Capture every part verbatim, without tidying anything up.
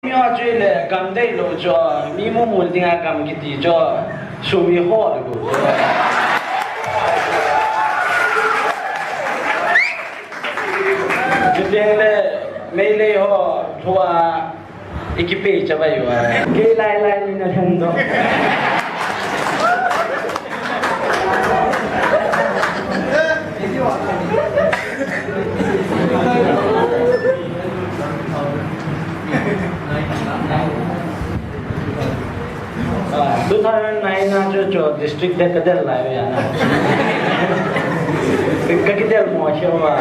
Mi ho chu le gam dei lou chu, mi mumul dinga gam kiti chu, sum i ho le gu. Chuteng le, Meitei ho, thua, i kipei chavai uva. Kei lai lai ni na lhen doh. Ah, two thousand nine na chu, chu district de ka del lai u ya na. Ka kidel mo che wa.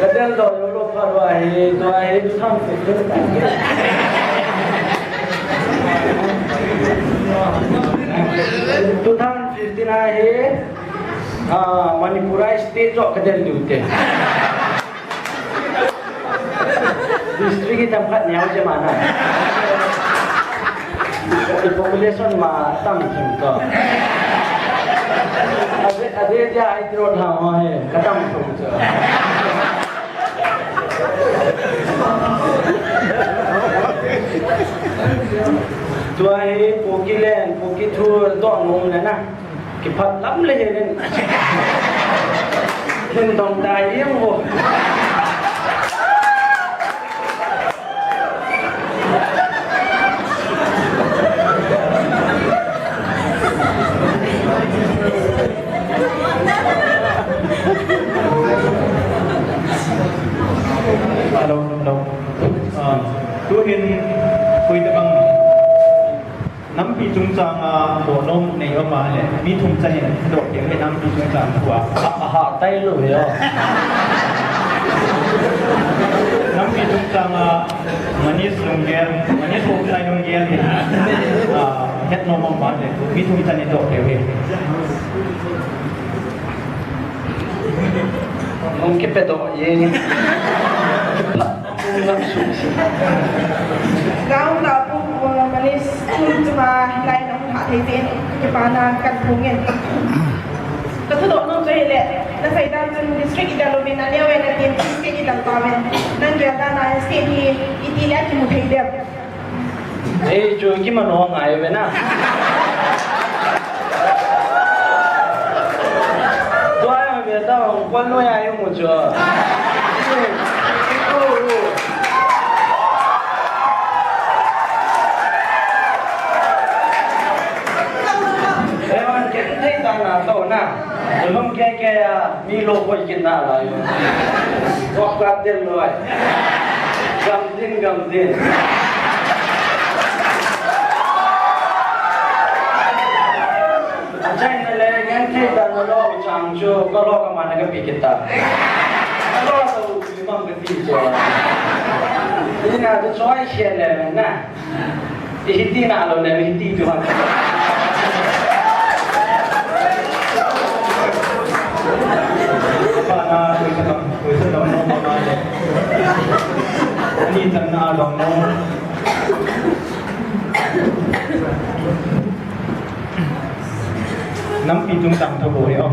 Ka del doh lou lou phat uva hi, tua hi two thousand fifteen. Two thousand fifteen a hi, ah, Manipur a state joh ka del diu te. District hi tam khat neo che ma na. I population ma tam thim to. Ade, ade dia ai tiro tha ho he, ka tam thum cho. Tua hi Kuki len, Kuki thu doh nom le na. Kiphat lam le hin. Hin dong dai jeng vo. Hello, hello. Ah, tu hin, koi tabang. Nampi chungchang a doh nom nei um a le, mi thum chan in doh keu hi nampi chungchang thu a. A, a ha tai lou hi o. Nampi chungchang a Manish Lunggel, Manish Hopsai Lunggel hi, a, het nom um a le, mi thum chan in doh keu hi. Hung kipe doh jeng. Round up, uh, Manish, chun chuma hilai na hung ha thei te, kipana kan phung in. Ka thudoh nom chu hile, na seidan chun district i dal uvin, aneo in, atin state i dal tauvin. Nang gel dan a state hi iti le kimu thei dem. Ei, chu kimano ngai ve na. Tua ve ta hung kon noi a mu chu. Ei, wan ken thei ta na to na. Lom kei kei a, mi lo koi kin na lai. Kok ka den loi. Gam din, gam din. Achai na le, ngen thei ta na lo chang chu, ka lo ka ma na ka pi kita. Ka lo to, mi mang ka ti chu. Ina tu choi chen le na. I hiti na lo le, i hiti tu ha. Pa na, koi sa dam, koi sa dam no ma le. Ani tan na dam no. Nampi chungchang tho bou hi o.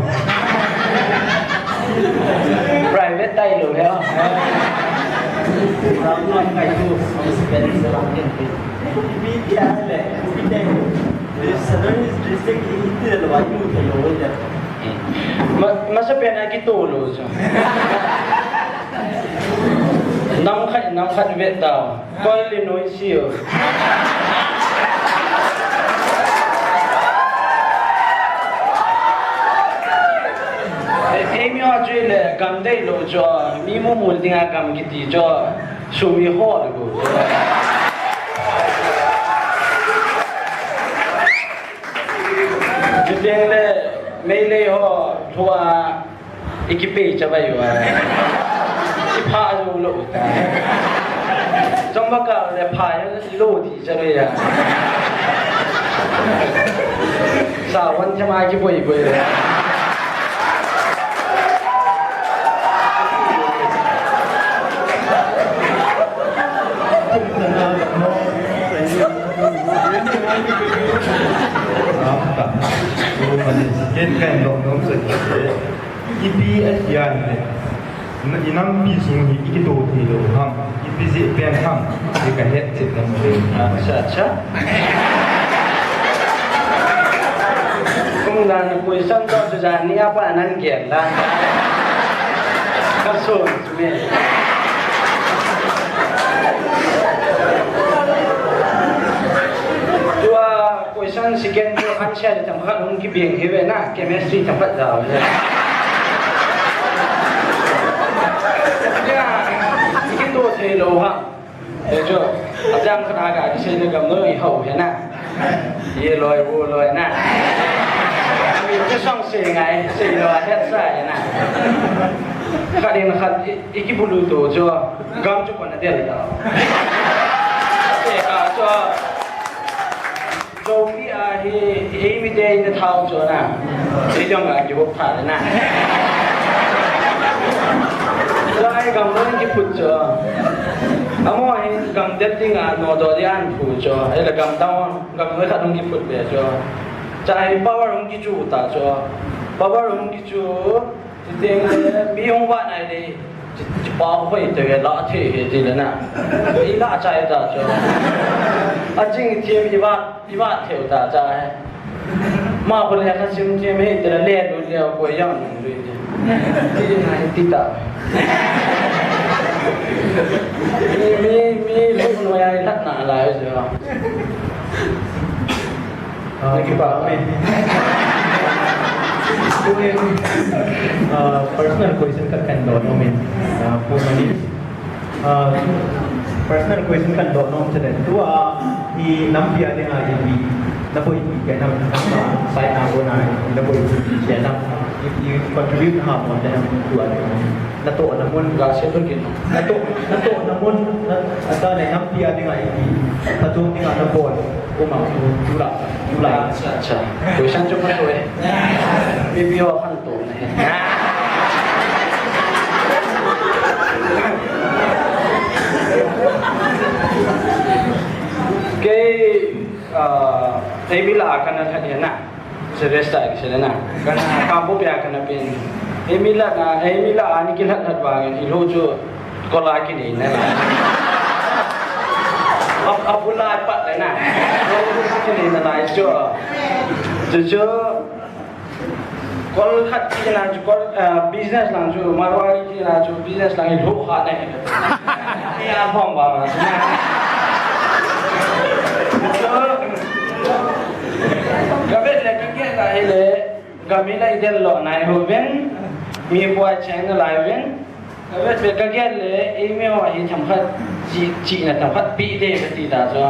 Private tai lou hi o. Ram lam kai tu, spend se lam ken ken. Ipi tia le, ipi tia. This Southern District hi iti le wa imu thei lou le. Ma, masa pen a kito lou so. Nam khat, nam khat vet tao. Kol le noi sio. Ei, mi ho chu le gam dei lou chu, mi mumul dinga gam kiti chu, sum i ho le gu. Chuteng le, Meitei ho, thua, i kipei chavai uva. I pha lou lou ta. Chomba ka le pha lou ti chavai ya. Sa wan chama kipoi poi le. Ken kai lou nom sa. Ipi a hian le, na, i nampi sung hi i kito thei lo, Busy pen ham, ti ka het chet na mu. Acha, acha. Kum dan question to chu jan ni apa nan gen da. Ka sun me. Tua Question second chu answer le themkhat hung kibeng hi ve na, chemistry themkhat jao ve. Ya, kito thei lou ha. Te chu, a chang khat a ka kisei le gamnoi ho hi na. Ye loi, wo loi na. Ami chu song sei ngai, sei lou a het sa hi na. Khat in khat i, i kibulu to chu, gam chu kona del ta. Te ka chu, Sopi a hi, eimite ina thao chu na. Eijong a kihop tha le na. Chua ei gamnoi kiphut chu. Amaho hi gamdet dinga nodoh dia ahin phu chu. Ei le gamdang, gamnoi khat hung kiphut be chu. Chua ei power hung kichu ta chu. Power hung kichu. Chuteng le, mi hung vat nai le, chi, chi pa hoi te ve la thei he ti le na. I la chai ta chu. A ching thim i vat, i vat theu ta cha he. Ma ko le kha sim thim he ti le le lu le ko yang lu ti. Ti na ti ta. Mi, mi, mi lu no ya lat na la chu. Ah, okay. Amen. Tuin, ah, personal question khat kahin doh nom in. Ah, Pu Mani. Ah, personal question kahin doh nom chule. Tua, i nampi a dinga ipi naboi pi kei nam, nam, ah, sai na ko na, naboi pi kei nam. Ipi contribute na ha mo kei nam tua. Natoh na mun. Ga se to kin. Natoh, natoh na mun, na, ata ne nampi a dinga ipi. Phatung dinga naboi. Uma, tu, tu la, tu la. Acha, acha. Question chu phatoi. Pi pi ho khan to ne. Kei, ah, ei mi la kana tha ne na. Serious ta kisei le na. Kana kampu pia kana pin. Ei mi la na, ei mi la ani kilat lat vangin. I lo chu Kola kinei na. Ap, ap ulai pat le na. Lo kinei na lai chu. Chu chu. Kol khat kina chu kol, eh, business lang chu, Marwari kina chu business lang i lo kha ne. Ni a phong ba ma. Chu. Ka vet le ka kien ta hi le. Gam i lai del lo nai ho ven, mi puai cheng na lai ven. Ka vet vet ka get le, ei mi ho hi themkhat, chi, chihna themkhat pi de ka ti ta chu.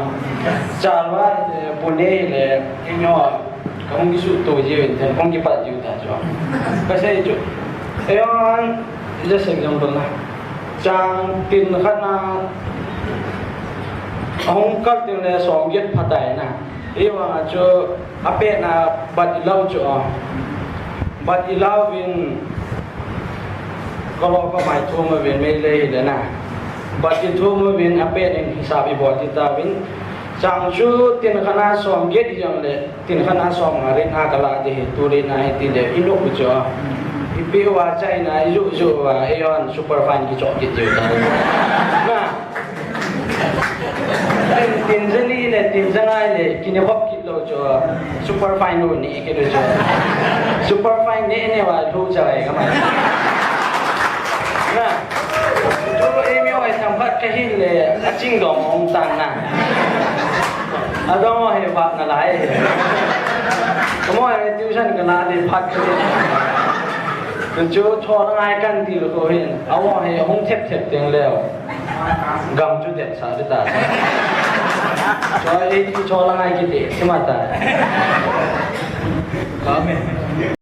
Chalwa, eh, Pune le, ei mi ho, ka hung kisu to ji ven, then hung kipat ji ta chu. Ka sei chu. Ei hon, just example na. Chang tin khat na, hung kal tin le som get phatai na. Ei vang a chu, A pet na bat i lau chu a. Bat i lau vin ka lo ka mai thum a vin mei le hi le na. Bat i thum a vin a pet in hisap i bol ti ta vin. Chang chu tin khana som get i jong le tin khana som nga rit na ka la ti hi tu rit na hi ti le i lo chu a. I pi wa chai na i ju ju wa e yon super fine ki chok ki ju ta. Na. Tin, tin jali le, tin jangai le, kine hop kit lo chu, super fine lo ni kit lo chu. Super fine ni ni wa lo cha ai ka ma. Na. Chu ei mi oi tam phat ka hin le, a ching dong ong tan na. A dong he wa na lai. Ka mo ai tuition ka na le phat ka. Chu chu cho na ngai kan ti lo ko hin. A wo he hung thep thep teng leo. Gam chu det sa de ta. Cho ei ti cho la ngai ki de, si ma ta. Amen.